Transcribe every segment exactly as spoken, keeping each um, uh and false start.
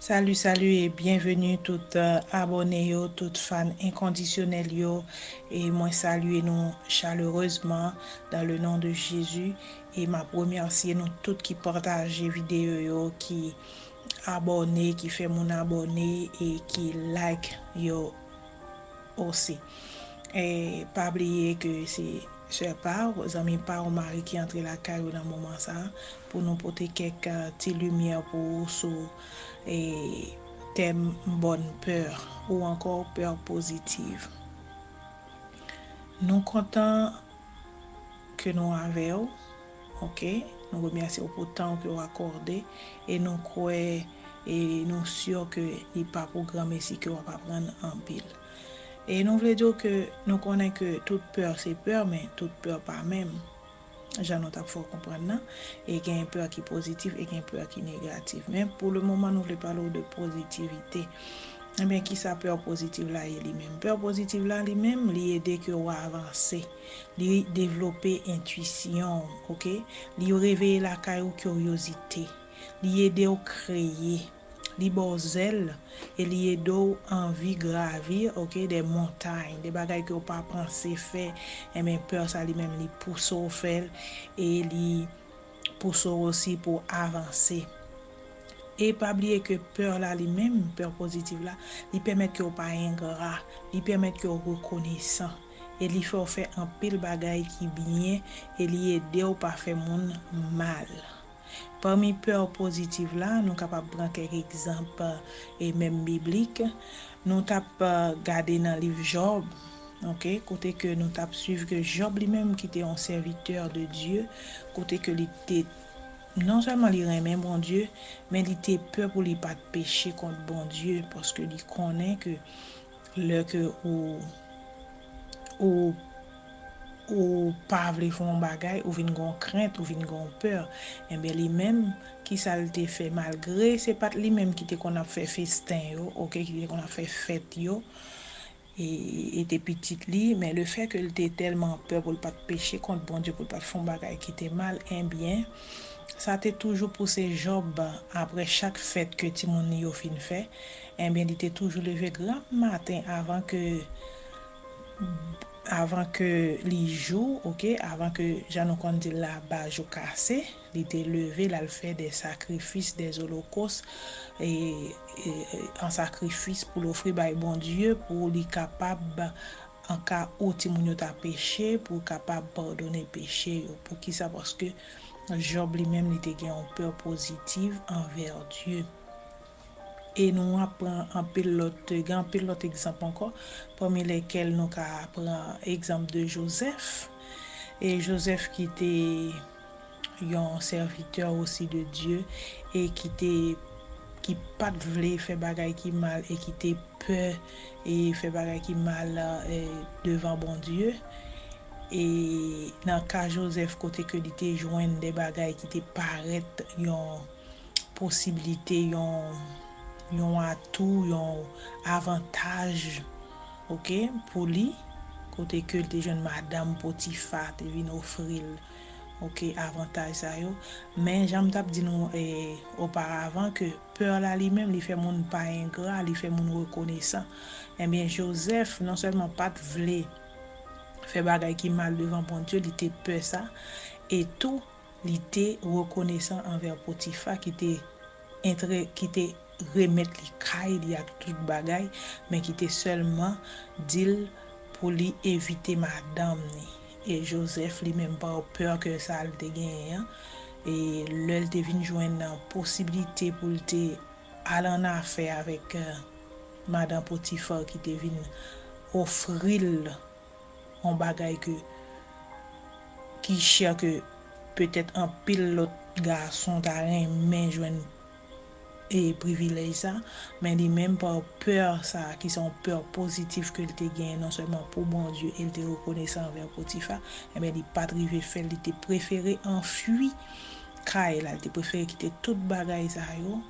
Salut, salut et bienvenue tout euh, abòne yo, tout fan enkondisyonèl yo. E mwen salye nou chalerezman dans le nom de Jésus. E m ap remèsye nou tout ki pataje videyo yo, ki abòne, ki fè moun abòne e ki like yo osi. E pa bliye ke se sè pa w, zanmi pa w, mari ki antre lakay ou nan moman sa a, pou nou pote kèk ti limyè pou ou sou e tèm bòn pè ou ankò pè pozitiv. Nou kontan ke nou avè w, oke? Nou remèsye w pou tan w ke w akòde e nou kwè e nou si ke li pa pou granmesi ke w ap aprann anpil. E nou vle di w ke nou konnen ke tout pè se pè, men tout pè pa menm. Jan nou t ap fè w konprann nan, e gen pè ki pozitif e gen pè ki negatif. Men pou le moman, nou vle pale w de pozitivite. Ebyen, kisa pè pozitif la ye li menm? Pè pozitif la li menm, li ede ke w avanse. Li devlope entwisyon w, oke? Li reveye lakay ou kiryozite. Li ede w kreye. Li ba w zèl e li ede w anvi gravi, oke, de montay, de bagay ke w pa panse fè. Enben, pè sa li menm, li pouse w fè l e li pouse w osi pou w avanse. E pa bliye ke pè la li menm, pè pozitif la, li pèmèt ke w pa engra, li pèmèt ke w rekonesan. E li fè w fè anpil bagay ki byen e li ede w pa fè moun mal. Pami pè pozitif la, nou kapab pran kèk egzanp e menm biblik. Nou t ap gade nan liv Jòb, oke, kote ke nou t ap swiv ke Jòb li menm ki te yon sèvitè de Dye, kote ke li te non sèlman li renmen Bondye, men li te pè pou li pa t peche kont Bondye, paske li konnen ke lè ke ou ou ou pa vle fè yon bagay, ou vin gen yon krent, ou vin gen yon pè. Enben li menm, kisa l te fè? Malgre se pa t li menm ki te konn ap fè festen yo, oke, ki te konn ap fè fèt yo, e, e te pitit li, men le fè ke l te tèlman pè pou l pa t peche kont Bondye, pou l pa t fè yon bagay ki te mal, enben, sa te toujou pouse Jòb, apre chak fèt ke timoun li yo fin fè, enben, li te toujou leve gran maten avan ke avan ke li jou, oke, avan ke, jan nou konn di l la, ba jou kase, li te leve, l al fè de sakrifis, de olokòs, e, e, an sakrifis pou l ofri bay Bondye, pou li kapab, an ka ou timoun yo ta peche, pou l kapab padone peche yo. Poukisa? Paske Jòb li menm, li te gen yon pè pozitif anvè Dye. E nou aprann anpil lòt, gen anpil lòt egzanp ankò, pami lèkèl nou ka pran egzanp de Jozèf. E Jozèf ki te yon sèvitè osi de Dye e ki te, ki pa t vle fè bagay ki mal e ki te pè e fè bagay ki mal, e, devan Bondye. E nan ka Jozèf, kote ke li te jwenn de bagay ki te parèt yon posiblite, yon, yon atou, yon avantaj, oke, pou li, kote ke l te jwenn madanm Potifa te vin ofri l, oke, avantaj sa yo. Men, jan m t ap di nou, e, oparavan, ke pè la li menm, li fè moun pa engra, li fè moun rekonesan. Enben, Jozèf, non sèlman pa t vle fè bagay ki mal devan Bondye, li te pè sa, e tou, li te rekonesan anvè Potifa ki te entre, ki te remèt li kay li ak tout bagay, men ki te sèlman di l pou li evite madanm ni. E Jozèf, li menm, pa pè ke sa l te genyen an, e lè l te vin jwenn posiblite pou l te al annafè avèk, eh, madan Potifa ki te vin ofri l yon bagay ke, ki chè ke petèt anpil lòt gason ta renmen jwenn e privilèj sa, men li menm pa pè sa, ki se yon pè pozitif ke l te genyen non sèlman pou Bondye e l te rekonesan anvè Potifa, enben li pa t rive fè l, li te prefere anfui kay la, li te prefere kite tout bagay sa yo,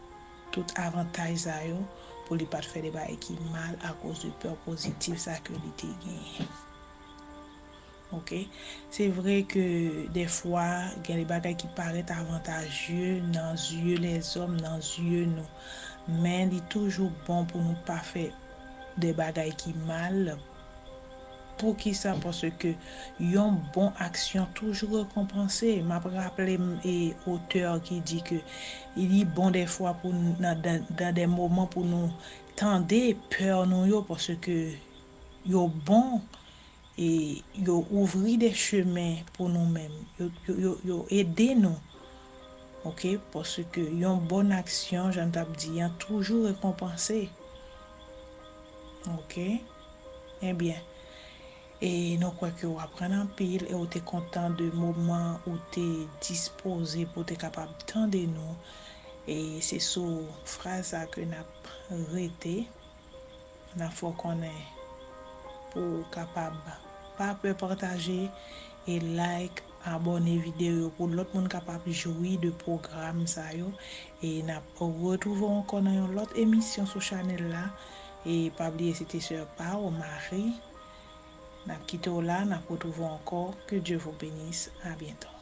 tout avantaj sa yo, pou li pa t fè de bagay ki mal akoz de pè pozitif sa ke li te genyen. Oke? Se vre ke dèfwa, gen de bagay ki parèt avantaje nan zye lèzòm, nan zye nou. Men li toujou bon pou nou pa fè de bagay ki mal. Poukisa? Paske yon bon aksyon toujou rekonpanse. M ap raple m e otè ki di ke li bon dèfwa pou n- nan dan, dan de moman pou nou tande pè nou yo, paske yo bon e yo ouvri de chemen pou nou menm. Yo, yo, yo, yo ede nou. Oke? Paske yon bon aksyon, jan m t ap di an, toujou rekonpanse. Oke? Ebyen, e nou kwè ke w aprann anpil e w te kontan de moman ou te dispoze pou w te kapab tande nou. E se sou fraz sa ke n ap rete. N ap fè w konnen pou w kapab pa pè pataje e like, abòne videyo yo pou lòt moun kapab jwi de pwogram sa yo. E n ap retwouve w ankò nan yon lòt emisyon sou chanèl la. E pa bliye, se te sè pa w, Marie. N ap kite w la, n ap retwouve w ankò. Que Dieu vous bénisse. À bientôt.